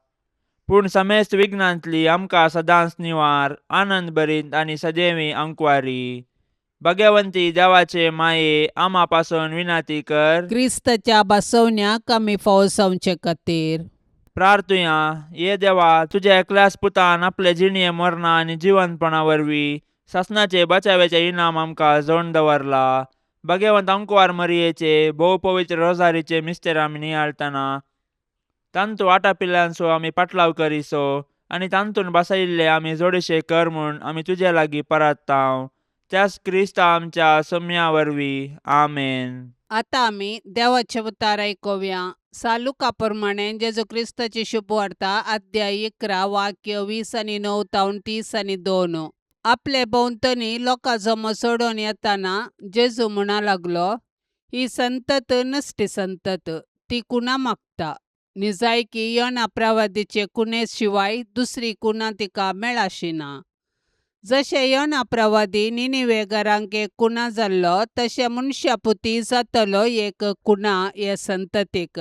पूण समेस्त विघ्नांतली आमकां सदांच निवार, आनंद भरीत आनी सदैवी अंकवारी. भाग्यवंती देवाचे माये, आमा पासून विनाती कर. क्रिस्ताच्या बसवण्याक आमी फावो जावचे खातीर. प्रार्थुया. ये देवा, तुज्या एकल्याच पुतान आपले जिणये मरणा आनी जिवंतपणा वरवीं सासणाचे बचाव्याचे इनाम आमकां जोडून दवरला. भाग्यवंत अंकवार मरियेचे भोव पवित्र रोजारीचे मिस्तेर आमी नियाळतना तांतू आटापिल्ल्यांचो आमी पाटलाव करिसो आनी तांतून बसयिल्ले आमी जोडीशे कर म्हूण आमी तुजे लागीं परात्तांव, त्याच क्रिस्ता आमच्या सोम्या वरवीं. आमेन. आतां आमी देवाचे उतार आयकुया. सालुका प्रमाणे जेजू क्रिस्ताची शुभवार्ता, अध्याय 11, वाक्य 20 आनी 9 तावन 30 आनी 2. आपले भोंवतणी लोकां जमो सोडून येताना जेजू म्हणा लागलो, ही संतत नश्टी संतत, ती कुणा मागता. निजायकी योना प्रवादीचे कुणे शिवाय दुसरी कुणा तिका मेळाशी ना. जशें योना प्रवादी निनिवे घरांक एक कुणा जाल्लो, तशें मनशापुती जातलो एक कुणा हे संततीक.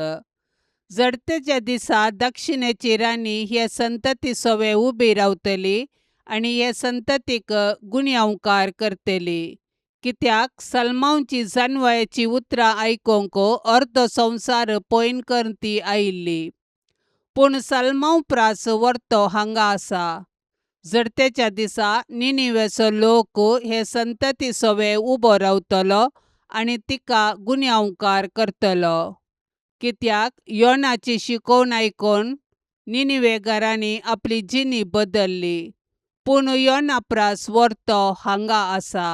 जडतेच्या दिसा दक्षिणेची राणी हे संतती सवे उबी रावतली आनी हे संततीक गुन्यांवकार करतली, कित्याक सलमांवची जानवयाची उतरां आयकूंक अर्दो संवसार पयन करून ती आयिल्ली. पूण सलमांव प्रास वर्तो हांगा आसा. जडतेच्या दिसा निनिवेचो लोक हे संतती सवे उबो रावतलो आनी तिका गुन्यांवकार करतलो, कित्याक योनाची शिकोवण आयकून निनिवे घरांनी आपली जिणी बदल्ली. पूण योना प्रास वर्तो हांगा आसा.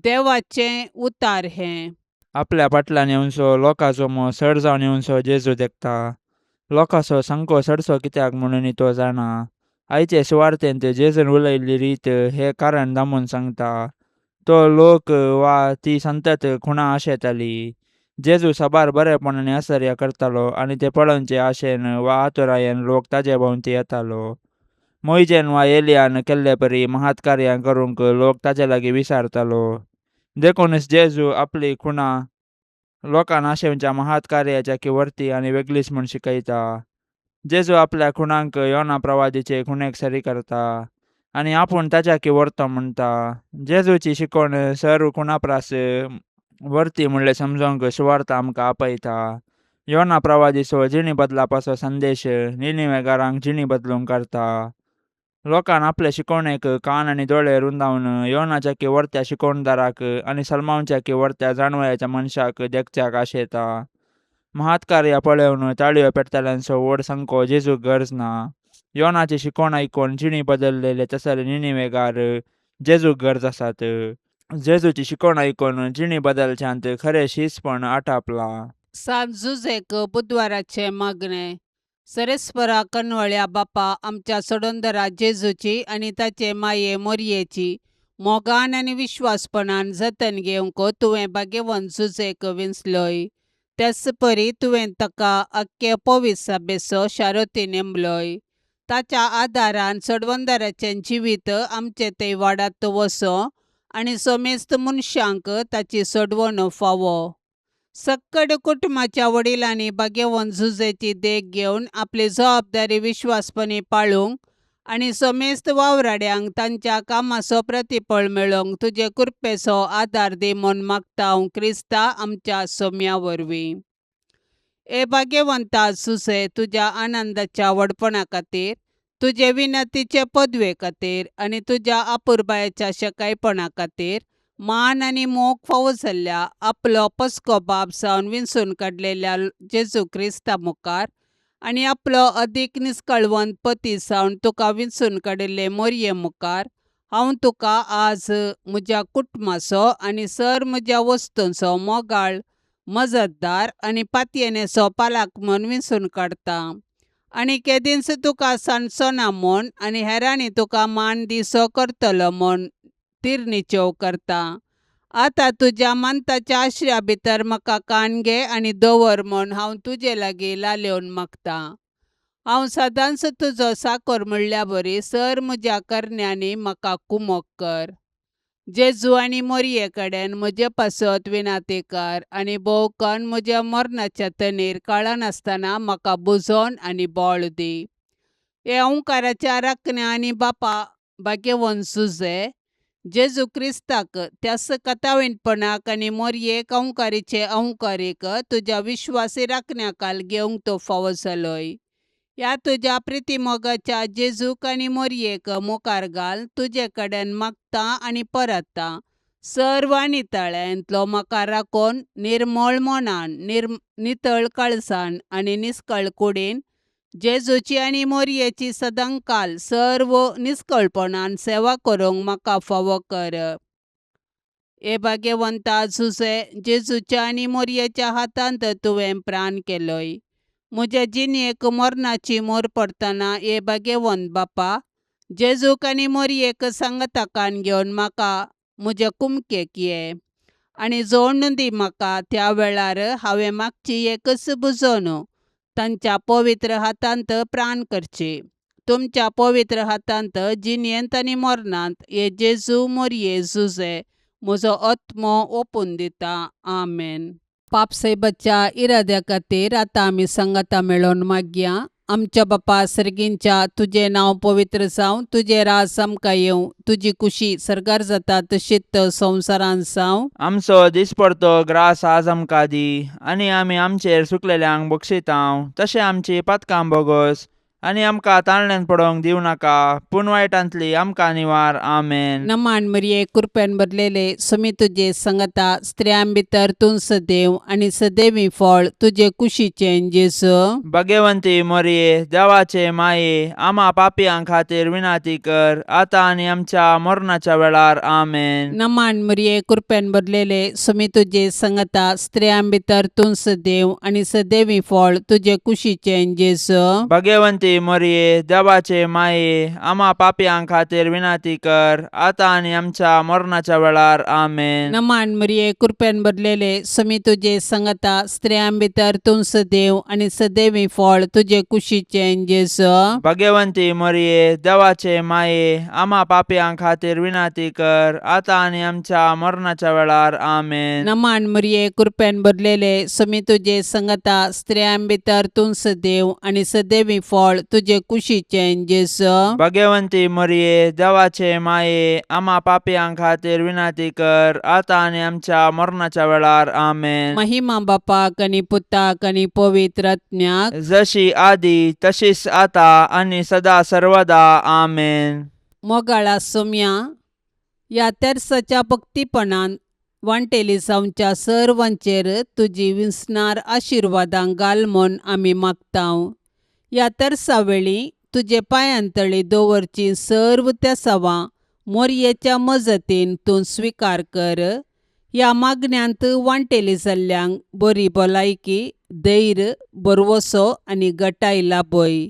देवाचें उतार हें. आपल्या फाटल्यान येवनसो लोकांचो मोह सड जावन येवनसो जेजू देखता. लोकांचो संको सडसो कित्याक म्हणून तो जाणा. आयचे सुवार्तेंत जेजून उलयल्ली रीत हें कारण दामून सांगता. तो लोक वा ती संतत खुणा आशेताली. जेजू साबार बरेपण आनी आसर्या करतालो आनी ते पळोवचे आशेन वा आतुरायेन लोक ताजे भोंवती येतालो. मोयजेन वा एलियान केल्ले परी महात्कार्यां करूंक लोक ताजे लागीं विसारतालो. देखूनच जेजू आपली खुणा लोकांक आशेवच्या महात्कार्याच्या की वर्ती आनी वेगळीच म्हूण शिकयता. जेजू आपल्या खुणांक योना प्रवादीचे खुणेक सरी करता आनी आपूण ताच्या की वर्तो म्हणटा. जेजूची शिकवण सर्व खुणा प्रास वर्ती म्हणलें समजोंक सुवार्थ आमकां आपयता. योना प्रवादीचो जिणी बदलापाचो संदेश निनिवेगारांक जिणी बदलूंक करता. लोकान आपले शिकवणेक कान आनी दोळे रुंदावन योनाच्या की वर्त्या शिकवणदाराक आनी सलमांवच्या की वर्त्या जाणवयाच्या मनशाक देखच्याक आशेता. महात्कार्या पळोवन ताळयो पेटतल्यांचो व्हड संको जेजूक गरज ना. योनाची शिकवण आयकून जिणी बदललेले तसले निनिवेगार जेजूक गरज आसात. जेजूची शिकवण आयकून जिणी बदलच्यांत खरें शिसपण आटापलां. सांत जुजेक बुधवाराचें मागणें. सरेस्परा कनवळ्या बापा, आमच्या सोडंदरा जेजूची आनी ताचे माये मोरयेची मोगान आनी विश्वासपणान जतन घेवंक तुवें भाग्यवंत जुजेक विंचलोय. त्याच परी तुवें ताका अख्खे पवित्र शारोती नेमलोय. ताच्या आदारान सोडवंदराचें जिवीत आमचें थंय वाडात वसो आनी समेस्त मनशांक ताची सोडवण फावो. सक्कड कुटुंबाच्या वडिलांनी भाग्यवंत जुजेची देख घेवन आपली जबाबदारी विश्वासपणी पाळूंक आनी समेस्त वावराड्यांक तांच्या कामाचो प्रतिफळ मेळोवंक तुजे कृपेचो आदार दी म्हूण मागता हांव क्रिस्ता आमच्या सोम्या वरवीं. हे भाग्यवंता सुसे, तुज्या आनंदाच्या व्हडपणा खातीर, तुजे विनंतीचे पदवे खातीर आनी तुज्या अपुरबायेच्या शकायपणा खातीर मान आनी मोग फावो जाल्ल्या आपलो पस्को बाप जावन विंचून काडलेल्या जेजू क्रिस्ता मुखार आनी आपलो अदीक निस्कळवंत पती जावन तुका विंचून काडिल्ले मोरये मुखार हांव तुका आज म्हज्या कुटुंबाचो आनी सर म्हज्या वस्तूंचो मोगाळ मजतदार आनी पातयेनेचो पालक म्हूण विंचून काडटा आनी केदींच तुका सांडचो ना म्हूण आनी हेरांनी तुका मान दिसो करतलो म्हूण तिरनिचेव करता. आतां तुज्या मानताच्या आश्र्या भितर म्हाका कान घे आनी दवर म्हूण हांव तुजे लागीं लालेवन मागतां. हांव सदांच तुजो साकोर म्हणल्या बरी सर म्हज्या करण्यांनी म्हाका कुमोक कर. जेजू आनी मोरये कडेन म्हजे पासत विनाती कर आनी भोवकन म्हज्या मरणाच्या तणीर कळनासतना म्हाका बुजोवन आनी बळ दी. हे ओंकाराच्या राखण्या आनी बापा भाग्यवंत सुजे जेजू क्रिस्ताक त्याच कथावीणपणाक आनी मोरयेक ओंकारीचे ओंकारीक तुज्या विश्वासी राखण्याकाल घेवंक तो फावो जालोय. ह्या तुज्या प्रितीमोगाच्या जेजूक आनी मोरयेक मुखार घाल तुजे कडेन मागता आनी परतता सर्व आनी तळ्यांतलो म्हाका राखून निर्मळ मनान नितळ काळजान आनी निस्कळ कुडीन जेजूची आनी मोरयेची सदांकाल सर्व निस्कळपणान सेवा करूंक म्हाका फावो कर. हे भाग्यवंता जुजे, जेजूच्या आनी मोरयेच्या हातांत तुवें प्राण केलोय. म्हज्या जिणेक मरणाची मोर पडटना हे भाग्यवंत बापा जेजूक आनी मोरयेक सांगाता कान घेवन म्हाका म्हज्या कुमकेक ये आनी जोडून दी म्हाका. त्या वेळार हांवें मागची एकच बुजोवन तांच्या पवित्र हातांत प्राण करची. तुमच्या पवित्र हातांत जिणेंत आनी मरणांत हे जेजू मोरये जुजे म्हजो आत्मो ओपून दिता. आमेन. पापसाहेबाच्या इराद्या खातीर आतां आमी सांगाता मेळोवन मागया. आमच्या बापा सर्गींच्या, तुजें नांव पवित्र जावं, तुजें राज आमकां येवं, तुजी कुशी सर्गार जाता तशीच संवसारांत जावं. आमचो दिसपडतो ग्रास आज आमकां दी आनी आमी आमचेर सुकलेल्यांक बक्षितांव तशें आमची पातकां बोगोस आनी आमकां ताळण्यान पडोवंक दिवं नाका पूण वायटांतली आमकां निवार. आमेन. नमान मरिये, कृपेन भरलेले, सुमी तुजे संगता, स्त्रियां भितर तूं सदैव आनी सदैवी फळ तुजे कुशीचें जेजू. भाग्यवंती मोरये, देवाचे माये, आमा पापयां खातीर विनाती कर आतां आनी आमच्या मरणाच्या वेळार. आमेन. नमान मरिये, कृपेन भरलेले, सुमी तुजे संगता, स्त्रियां भितर तूं सदैव आनी सदैवी फळ तुजे कुशीचें जेजू. भाग्यवंती मोरये, देवाचे माये, आमा पापयां खातीर विनाती कर आतां आनी आमच्या मरणाच्या वेळार. आमेन. नमान मरिये, कृपेन भरलेले, सुमी तुजे संगता, स्त्रियां भितर तूं सदैव आनी सदैवी फळ तुजे कुशीचें जेजू. भाग्यवंती मोरये, देवाचे माये, आमा पापयां खातीर विनाती कर आतां आनी आमच्या मरणाच्या वेळार. आमेन. नमान मरिये, कृपेन भरलेले, सुमी तुजे संगता, स्त्रियां भितर तूं सदैव आनी सदैवी फळ तुजे कुशीचें जेजू. भाग्यवंती मोरये, देवाचे माये, आमा पापयां खातीर विनाती कर आतां आनी आमच्या मरणाच्या वेळार. आमेन. महिमा बापाक आनी पुताक आनी पवित्र आत्म्याक, जशी आदी तशीच आता आनी सदा सर्वदा. आमेन. मोगाळा सोम्या, ह्या तेर्साच्या भक्तीपणान वांटेली जावच्या सर्वांचेर तुजी विसणार आशिर्वादां घाल म्हूण आमी मागतांव. ह्या तेर्सा वेळी तुजे पांयांतळी दवरची सर्व तेसावां मोरयेच्या मजतीन तूं स्विकार कर. ह्या मागण्यांत वांटेली जाल्ल्यांक बरी भलायकी, धैर्य, भरवसो आनी गटाय लाभय.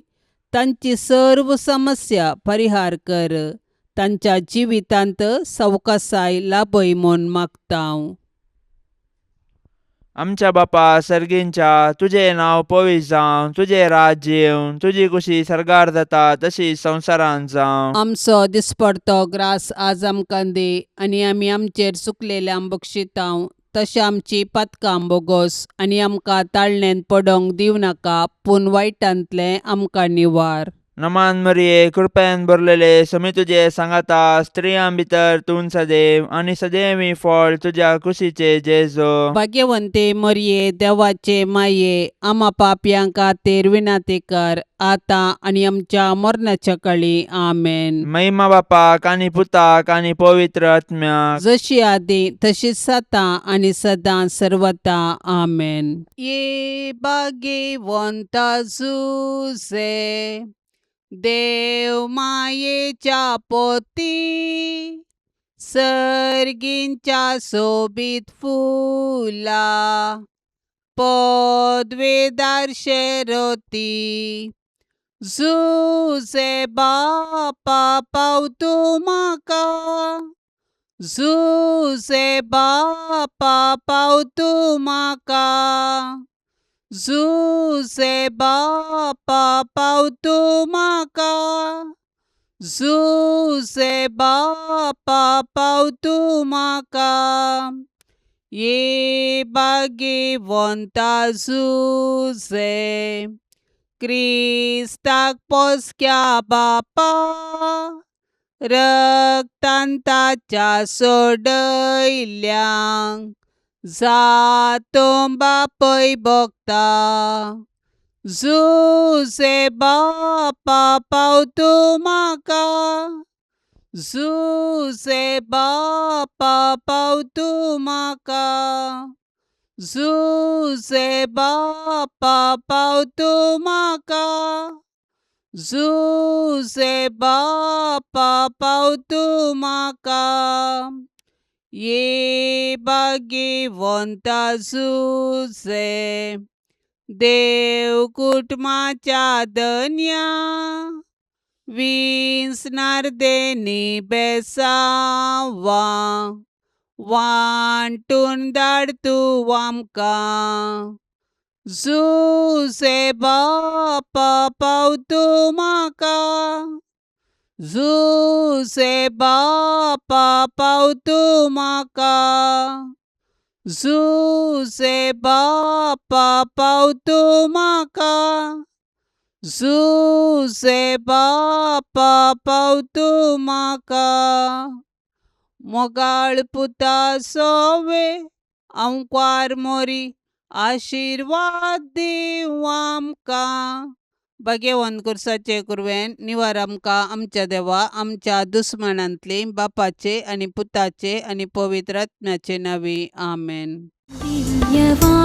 तांची सर्व समस्या परिहार कर. तांच्या जिवितांत सवकासाय लाभय म्हूण मागतांव. आमच्या बापा सर्गींच्या, तुजें नांव पवित्र जावं, तुजें राज्य येवं, तुजी कुशी सर्गार जाता तशी संवसारांत जावं. आमचो दिसपडतो ग्रास आज आमकां दी आनी आमी आमचेर चुकलेल्यांक बक्षितांव तशें आमची पातकां बोगोस आनी आमकां ताळणेंत पडोवंक दिवं नाका पूण वायटांतलें आमकां निवार. नमान मरिये, कृपेन भरलेले, समी तुजे सांगाता, स्त्रियां भितर तूं सदैव आनी सदैवी फळ तुज्या कुशीचे जेजो. भाग्यवंते मरिये, देवाचे माये, आमा पापयां खातीर विनंती कर आतां आनी आमच्या मरणाच्या काळी. आमेन. महिमा बापाक आनी पुताक आनी पवित्र आत्म्याक. जशी आदी तशीच आतां आनी सदां सर्वता. आमेन. ये भाग्यवंता जुजे, देव मायेच्या पोती, सर्गींच्या सोबीत फुला पदवेदार शेरोती. जुजे बापा पावतू म्हाका, जुजे बापा पावतू म्हाका, जुजे बापा पावतू म्हाका, जुजे बापा पावतू म्हाका. ये भाग्यवंता जुजे, क्रिस्ताक पोसक्या बापा, रक्तान ताच्या सोडयल्यांक जातो बापय भोगता. जुजे बापा पावतू म्हाका, जुजे बापा पावतू म्हाका, जुजे बापा पावतू म्हाका, जुजे बापा पावतू म्हाका. ये भाग्यवंता जुजे, देव कुटुंबाच्या धन्या, विंचणार देनी बेसांवां वांटून धाड तूं आमकां. जुजे बापा पावतू म्हाका, जुजे बापा पावतू म्हाका, जुजे बापा पावतू म्हाका, जुजे बापा पावतू म्हाका. मोगाळ पुता सोवे आंकवार मोरी, आशिर्वाद दीवं आमकां. भाग्यवंत कुर्साचे कुरवेन निवार आमकां आमच्या देवा आमच्या दुस्मानांतली, बापाचे आनी पुताचे आनी पवित्र आत्म्याचे नांवी. आमेन. दिव्यवाणी.